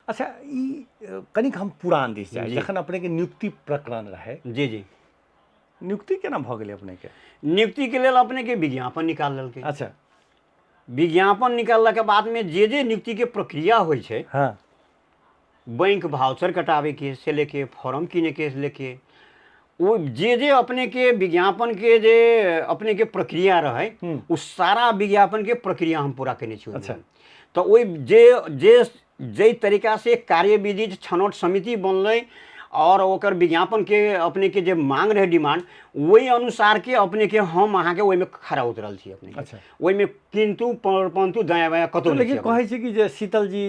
अच्छा, ई कनिक हम पुरान दिस जाइ, जखन अपनेके नियुक्ति प्रकरण रहै। जी जी। नियुक्ति केना भऽ गेलै अपनेके? नियुक्तिके लेल अपनेके विज्ञापन निकाल लेलकै। अच्छा। विज्ञापन निकाललाके बादमे जे जे नियुक्तिके प्रक्रिया होइ छै, बैंक भाउचर कटाबैके से लेके, फॉर्म किनैके से लेके, ओ जे जे अपनेके विज्ञापनके जे अपनेके प्रक्रिया रहै, ओ सारा विज्ञापनके प्रक्रिया हम पूरा केने छी। अच्छा। तऽ ओहि जे जे जाहि तरीकासँ कार्यविधि छनौट समिति बनलै आओर ओकर विज्ञापनके अपनेके जे मांग रहै, डिमांड, ओहि अनुसारके अपनेके हम अहाँके ओहिमे खरा उतरल छी अपने। अच्छा। ओहिमे किन्तु परन्तु दायाँ बायाँ कतहु नहि। लेकिन कहै छै कि जे शीतल जी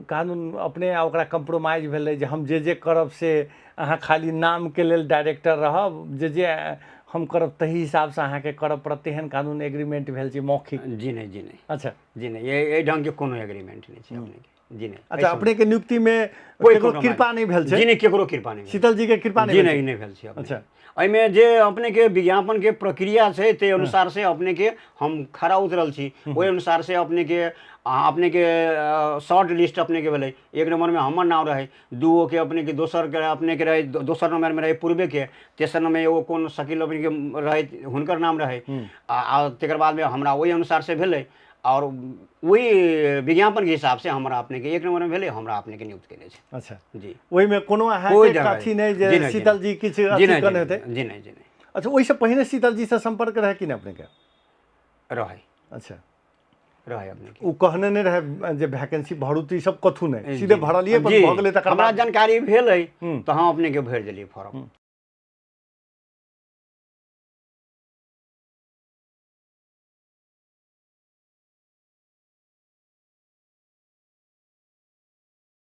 कानून अपने आ ओकरा कम्प्रोमाइज भेलै जे हम जे जे करब से अहाँ खाली नामके लेल डायरेक्टर रहब, जे जे हम करब ताहि हिसाबसँ अहाँके करऽ पड़त, तेहन कानून एग्रीमेंट भेल छै मौखिक? जी नहि, जी नहि। अच्छा। जी नहि, एहि ढङ्गके कोनो एग्रीमेंट नहि छै अपनेके, जी नहि। अच्छा, अपनेके नियुक्तिमे कोई केकरो कृपा नहि भेल छै? जी नहि, केकरो कृपा नहि। शीतल जी के कृपा नहीं? जी नहीं, नहि भेल छै। अच्छा। एहिमे जे अपनेके विज्ञापनके प्रक्रिया छै ताहि अनुसार से अपनेके हम खरा उतरल छी। ओहि अनुसार से अपनेके अपनेके शॉर्ट लिस्ट अपनेके भेलै। एक नंबरमे हमर नाम रहै, दूगो के अपनेके दोसरके अपनेके रहै, दोसर नंबरमे रहै पूर्वेके, तेसर नंबरमे एगो कोन शकील अपनेके रहै, हुनकर नाम रहै, आ तकर बादमे हमरा ओहि अनुसार से भेलै आओर ओहि विज्ञापनके हिसाबसँ हमरा अपनेके एक नंबरमे भेलै, हमरा अपनेके नियुक्त केने छै। अच्छा। जी। ओहिमे कोनो अहाँके अथी नहि जे शीतल जी किछु अथी करने हेतै? जी नहि, जी नहि। अच्छा, ओहिसँ पहिने शीतल जीसँ सम्पर्क रहै कि नहि अपनेके? रहै। अच्छा। रहै अपनेके। ओ कहने नहि रहै जे वैकेंसी भरू तऽ ई सब कथू नहि, सीधे भरलियै भऽ गेलै? तकर हमरा जानकारी भेलै तऽ हम अपनेके भरि देलियै फॉर्म।